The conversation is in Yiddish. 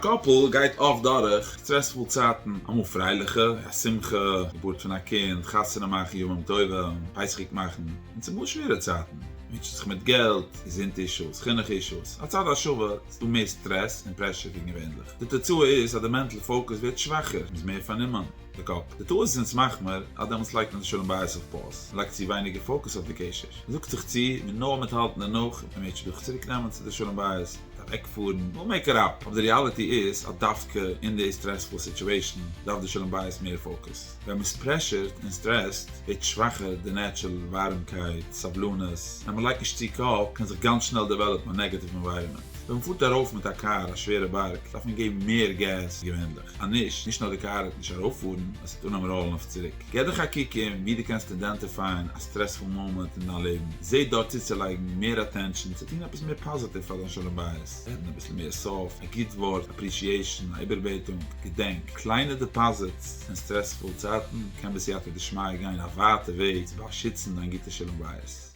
couple גייט אפט דורך stressful צייטן, אמאל פרייליכע, א שמחה, געבורט פון א קינד, חתונה מאכן, ימים טובים, פסח'יג מאכן, און צומאל שווערע צייטן, מוטשעט זיך מיט געלט, געזונט issues, חינוך issues, הצד השווה איז דא מער סטרעס און pressure ווי געווענליך. די תוצאה איז אז די mental focus ווערט שוואכער, מ'איז מער פארנומען. די קאפ. די טעות איז אונז מחמיר אז דעמאלטס לייגט מען די שלום בית אויף pause, מ'לייגט צו ווייניגער focus אויף די קשר, מ'זאגט זיך צו מיר נאר מיטהאלטן דערנאך און מ'וועט זיך צוריק נעמען צו די שלום בית, מ'וועט אוועקפארן, we'll make it up, אבער די reality איז אז דווקא אין די stressful situation דארף די שלום בית מער focus. ווען מ'איז pressured און stressed ווערט שוואכער די natural ווארעמקייט, סבלנות, ווען מ'לייגט נישט צו קאפ קען זיך גאנץ שנעל develop ן א negative environment. ווען מ'פארט ארויף מיט א קאר א שווערע בארג דארף מען געבן מער געז ווי געווענליך. אז נישט, נישט נאר די קאר וועט נישט ארויפפארן, עס וועט אנהייבן roll ן אויף צוריק. געב דיך א קוק אום ווי דו קענסט identify ען א stressful מאמענט אין דיין לעבן, זע דארט צוצולייגן מער attention, צו טון עפעס מער פאזיטיוו פאר דיין שלום בית, רעדן אביסל מער soft, א גוט ווארט, appreciation, א איבערבעטונג, געדענק, קליינע deposits אין stressful צייטן קען בסייעתא דשמיא גיין א ווייטע וועג צו באשיצן דיין גוטע שלום בית.